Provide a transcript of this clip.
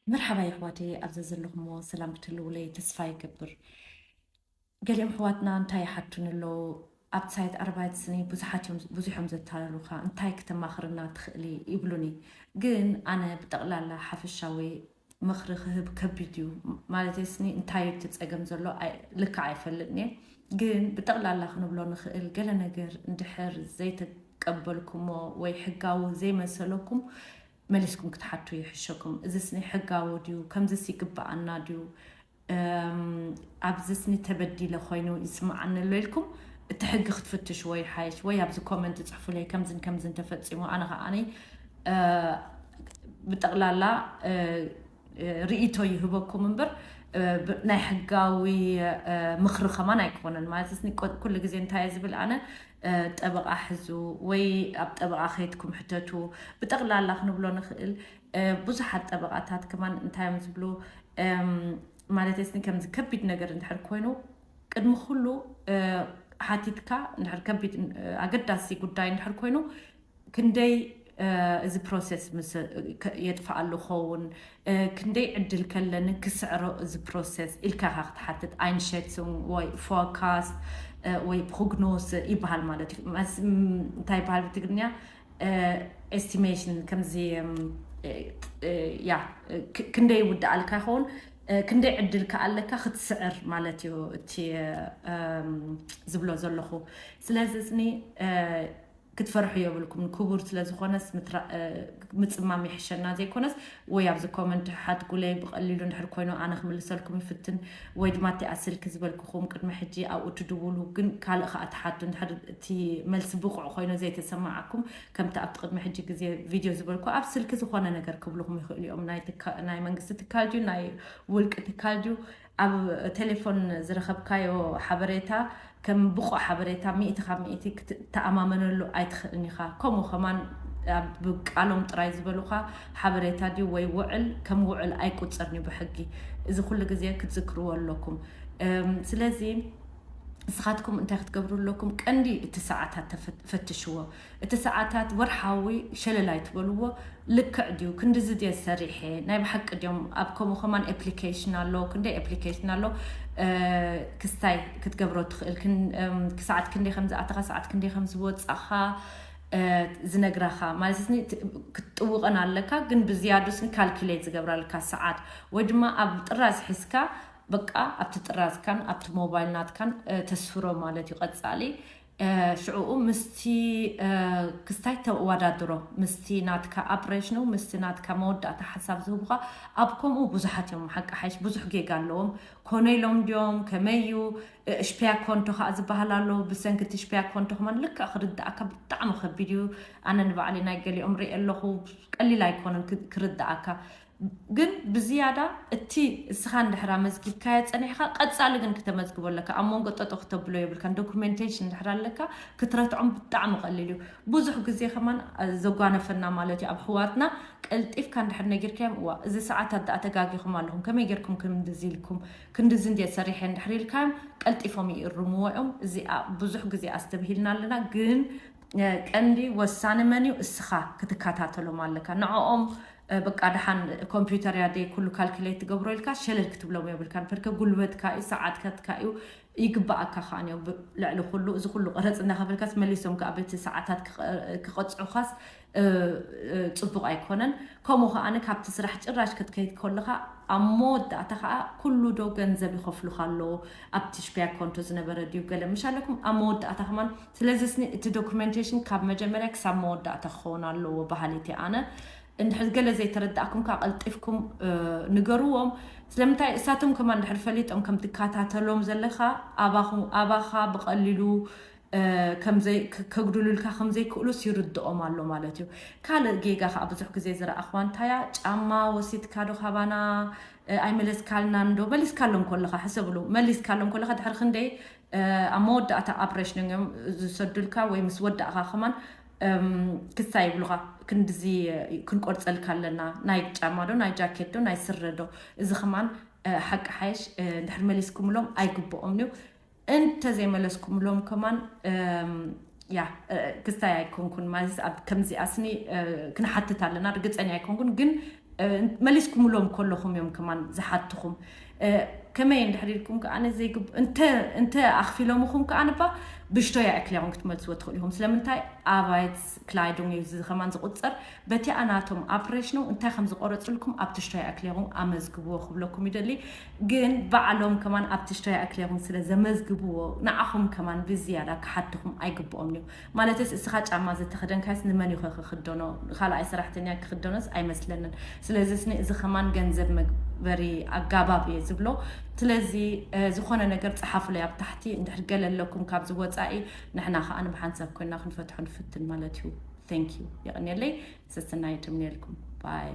መርሓባ የሕዋተይ፣ ኣብዚ ዘለኹሞ ሰላም ክትህልውለይ ተስፋ ይገብር። ገሊኦም ኣሕዋትና እንታይ ይሓቱኒ ኣለዉ፣ ኣብቲ ሳይት ኣርባይት ስኒ ብዙሓት እዮም፣ ብዙሕ እዮም ዘታለሉኻ፣ እንታይ ክተማኽርና ትኽእሊ ይብሉኒ። ግን ኣነ ብጠቕላላ ሓፈሻዊ ምኽሪ ክህብ ከቢድ እዩ። ማለት ስኒ እንታይ እዩ እቲ ጸገም ዘሎ ኣይ-፣ ልክዕ ኣይፈልጥን እየ። ግን ብጠቕላላ ክንብሎ ንኽእል፣ ገለ ነገር እንድሕር ዘይተቀበልኩሞ ወይ ሕጋዊ ዘይመሰለኩም መሊስኩም ክትሓቱ ይሕሸኩም። እዚ ስኒ ሕጋዊ ድዩ? ከምዚስ ይግብኣና ድዩ? እም፣ ኣብዚ ስኒ ተበዲለ ኮይኑ ይስምዓኒ ኣሎ ኢልኩም እቲ ሕጊ ክትፍትሽዎ ይሓይሽ። ወይ ኣብዚ ኮመንት ጽሕፉለይ፣ ከምዝን ከምዝን ተፈጺሙ፣ ኣነ ከዓኒ፣ እ፣ ብጠቕላላ፣ እ፣ እ፣ ርእይቶ ይህበኩም እምበር፣ እ፣ ብ-፣ ናይ ሕጋዊ፣ እ፣ ምኽሪ ከማን ኣይኮነን። ማለት ስኒ ቆ-፣ ኩሉ ግዜ እንታይ እየ ዝብል ኣነ፣ እ፣ ጠበቓ ሕዙ ወይ ኣብ ጠበቓ ከይድኩም ሕተቱ። ብጠቕላላ ክንብሎ ንኽእል፣ እ፣ ብዙሓት ጠበቓታት ከማን እንታይ እዮም ዝብሉ፣ እም፣ ማለት ስኒ ከምዚ ከቢድ ነገር እንድሕር ኮይኑ፣ ቅድሚ ኩሉ፣ እ፣ ሓቲትካ እንድሕር ከቢድ፣ እ፣ ኣገዳሲ ጉዳይ እንድሕር ኮይኑ፣ ክንደይ፣ እ፣ እዚ ፕሮሰስ ምስ፣ ከ-፣ የጥፍኣሉ ኸውን፣ እ፣ ክንደይ ዕድል ከለኒ ክስዕሮ እዚ ፕሮሰስ ኢልካ ኢኻ ክትሓትት። ኣይንሸትሱን ወይ ፎካስት፣ እ፣ ወይ ፕሮግኖስ ይበሃል ማለት እዩ። መስ-፣ ም-፣ እንታይ ይበሃል ብትግርኛ? እ፣ ኤስቲሜሽን ከምዚ፣ እም፣ እ፣ እ፣ ያ፣ እ፣ ክ-፣ ክንደይ ይውድኣልካ ይኸውን፣ እ፣ ክንደይ ዕድል ከኣለካ ክትስዕር ማለት እዩ እቲ፣ እም፣ ዝብሎ ዘለኹ። ስለዚ ስኒ፣ እ፣ ክትፈርሑ የብልኩም። ክቡር ስለ ዝኾነስ ምትራ-፣ እ፣ ምጽማም ይሕሸና ዘይኮነስ፣ ወይ ኣብዚ ኮመንት ሓድጉለይ ብቐሊሉ እንድሕር ኮይኑ ኣነ ክምልሰልኩም ይፍትን፣ ወይ ድማ እቲኣ ስልኪ ዝበልኩኹም ቅድሚ ሕጂ ኣብኡ ትድውሉ፣ ግን ካልእ ከኣ ትሓቱ እንድሕር እቲ መልሲ ብቑዕ ኮይኑ ዘይተሰማዓኩም፣ ከምቲ ኣብቲ ቅድሚ ሕጂ ግዜ ቪድዮ ዝበልኩ ኣብ ስልኪ ዝኾነ ነገር ክብልኹም ይኽእሉ እዮም። ናይ ትካ-፣ ናይ መንግስቲ ትካል ድዩ፣ ናይ ውልቂ ትካል ድዩ፣ ኣብ ቴሌፎን ዝረኸብካዮ ሓበሬታ ከም ብቑዕ ሓበሬታ ሚእቲ ካብ ሚእቲ ክትተኣማመነሉ ኣይትኽእልን ኢኻ። ከምኡ ከማን ኣብ ቃሎም ጥራይ ዝበሉኻ ሓበሬታ ድዩ ወይ ውዕል ከም ውዕል ኣይቁጸርን እዩ ብሕጊ። እዚ ኩሉ ግዜ ክትዝክርዎ ኣለኩም። እም፣ ስለዚ ንስኻትኩም እንታይ ክትገብሩ ኣለኩም? ቀንዲ እቲ ሰዓታት ተፈት-፣ ፈትሽዎ። እቲ ሰዓታት ወርሓዊ ሸለል ኣይትበልዎ። ልክዕ ድዩ? ክንድዚ ድየ ሰሪሐ? ናይ ብሓቂ ድዮም? ኣብ ከምኡ ከማን ኣፕሊኬሽን ኣሎ፣ ክንደይ ኣፕሊኬሽን ኣሎ፣ እ፣ ክስታይ ክትገብሮ ትኽእል። ክን-፣ እም፣ ክሳዓት ክንደይ ከም ዝኣተኻ፣ ሰዓት ክንደይ ከም ዝወጻኻ፣ እ፣ ዝነግራኻ። ማለት ስኒ ት-፣ ክትጥውቐን ኣለካ፣ ግን ብዝያዱ ስኒ ካልኩሌት ዝገብራ ኣለካ ሰዓት። ወይ ድማ ኣብ ጥራዝ ሒዝካ፣ በቃ ኣብቲ ጥራዝካን ኣብቲ ሞባይል ናትካን፣ እ፣ ተስፍሮ ማለት እዩ። ቀጻሊ፣ እ፣ ሽዑኡ ምስቲ፣ እ፣ ክስታይ ተወዳድሮ፣ ምስቲ ናትካ ኣፕሬሽኑ፣ ምስቲ ናትካ መወዳእታ ሓሳብ ዝህቡኻ፣ ኣብ ከምኡ ብዙሓት እዮም። ሓቂ ሓይሽ ብዙሕ ጌጋ ኣለዎም። ኮነ ኢሎም ድዮም? ከመይ እዩ? እ፣ ሽፒያ ኮንቶ ከኣ ዝበሃል ኣሎ። ብሰንኪ እቲ ሽፒያ ኮንቶ ከማን ልክዕ ክርድኣካ ብጣዕሚ ከቢድ እዩ። ኣነ ንባዕለይ ናይ ገሊኦም ርኢ ኣለኹ። ቀሊል ኣይኮነን ክ-፣ ክርድኣካ። ግን ብዝያዳ እቲ እስኻ እንድሕር ኣመዝጊብካዮ ጸኒሕካ፣ ቀጻሊ ግን ክተመዝግቦ ኣለካ። ኣብ መንጎ ጠጠው ክተብሎ የብልካን። ዶኩሜንቴሽን እንድሕር ኣለካ፣ ክትረትዖም ብጣዕሚ ቀሊል እዩ። ብዙሕ ግዜ ከማን፣ እ፣ ዘጓነፈና ማለት እዩ። ኣብ ኣሕዋትና ቀልጢፍካ እንድሕር ነጊርካዮም፣ "እዋ፣ እዚ ሰዓታት ደኣ ተጋጊኹም ኣለኹም፣ ከመይ ጌርኩም ክንድዚ ኢልኩም፣ ክንድዚ እንድየ ሰሪሐ?" እንድሕር ኢልካዮም፣ ቀልጢፎም ይእርምዎ እዮም። እዚኣ ብዙሕ ግዜ ኣስተብሂልና ኣለና። ግን፣ እ፣ ቀንዲ ወሳኒ መን እዩ? እስኻ ክትከታተሎም ኣለካ። ንዕኦም፣ እ፣ በቃ ደሓን ኮምፒውተር እያ ደይ ኩሉ ካልኩሌት ትገብሮ ኢልካ ሸለል ክትብሎም የብልካን። ፐርከ ጉልበትካ እዩ፣ ሰዓትካትካ እዩ፣ ይግባኣካ ከኣ እዩ። ብ-፣ ልዕሊ ኩሉ፣ እዚ ኩሉ ቀረጽ እንዳኸፈልካስ መሊሶም ከኣ በቲ ሰዓታት ክቐ-፣ ክቐጽዑኻስ፣ እ፣ እ፣ ጽቡቕ ኣይኮነን። ከምኡ ከኣ ካብቲ ስራሕ ጭራሽ ክትከይድ ከለኻ፣ ኣብ መወዳእታ ከኣ ኩሉ ዶ ገንዘብ ይኸፍሉኻ ኣለዉ? ኣብቲ ሽፒያ ኮንቶ ዝነበረ ድዩ ገለ ምሽ ኣለኩም? ኣብ መወዳእታ ከማን፣ ስለዚ ስኒ እቲ ዶኩሜንቴሽን ካብ መጀመርያ ክሳብ መወዳእታ ክኸውን ኣለዎ በሃሊት እየ ኣነ። እንድሕር ገለ ዘይተረዳእኩም ከኣ ቀልጢፍኩም፣ እ፣ ንገርዎም። ስለምንታይ እሳቶም ከማን እንድሕር ፈሊጦም ከም ትከታተሎም ዘለኻ፣ ኣባኹ-፣ ኣባኻ ብቐሊሉ፣ እ፣ ከም ዘይ-፣ ከ-፣ ከጉድሉልካ ከም ዘይክእሉስ ይርድኦም ኣሎ ማለት እዩ። ካልእ ጌጋ ከኣ ብዙሕ ግዜ ዝረኣኽዋ እንታያ፣ ጫማ ወሲድካ ዶ ካባና፣ እ፣ ኣይመለስካልናን ዶ? መሊስካሎም ከለኻ፣ ሕሰብሉ፣ መሊስካሎም ከለኻ ድሕሪ ክንደይ፣ እ፣ ኣብ መወዳእታ ኣፕሬሽን እዮም ዝሰዱልካ ወይ ምስ ወዳእኻ ከማን፣ እም፣ ክስታይ ይብሉኻ። ክንድዚ ክንቆርጸልካ ኣለና፣ ናይ ጫማ ዶ፣ ናይ ጃኬት ዶ፣ ናይ ስረ ዶ? እዚ ከማን፣ እ፣ ሓቂ ሓይሽ፣ እ፣ እንድሕር መሊስኩምሎም ኣይግብኦምን እዩ። እንተዘይመለስኩምሎም ከማን፣ እም፣ ያ፣ እ፣ ክስታይ ኣይኮንኩን። ማለት ኣብ ከምዚኣ ስኒ፣ እ፣ ክንሓትት ኣለና፣ ርግጸኛ ኣይኮንኩን። ግን መሊስኩምሎም ከለኹም እዮም ከማን ዝሓትኹም። ከመይ እንድሕር ኢልኩም ከኣ ዘይግብ እንተ እንተ ኣኽፊሎምኹም ከኣ ንባ ብሽቶ ይዕክልያኹም ክትመልስዎ ትኽእሉ ኢኹም። ስለምንታይ ኣባይት ክላይዱንግ እዩ እዚ ከማን ዝቁጸር። በቲኣ ናቶም ኣፕሬሽኑ እንታይ ከም ዝቆረጽልኩም ኣብቲ ሽቶ ይዕክልያኹም ኣመዝግብዎ ክብለኩም ይደሊ። ግን ባዕሎም ከማን ኣብቲ ሽቶ ይዕክልያኹም ስለ ዘመዝግብዎ ንዓኹም ከማን ብዝያዳ ክሓትኹም ኣይግብኦም እዩ። ማለትስ እስኻ ጫማ ዝተኸደንካስ ንመን እዩ ክኽደኖ? ካልኣይ ሰራሕተኛ ክኽደኖስ ኣይመስለንን። ስለዚ ስኒ እዚ ከማን ገንዘብ መግበሪ ኣጋባብ እየ ዝብሎ። ስለዚ ዝኾነ ነገር ፀሓፉለይ ኣብ ታሕቲ እንድሕር ገለ ኣለኩም ካብዚ ወፃኢ ንሕና ከዓ ንብሓንሳብ ኮይና ክንፈትሖ ንፍትን ማለት እዩ። Thank you። የቐንየለይ። ሰሰናይ ድምንየልኩም ባይ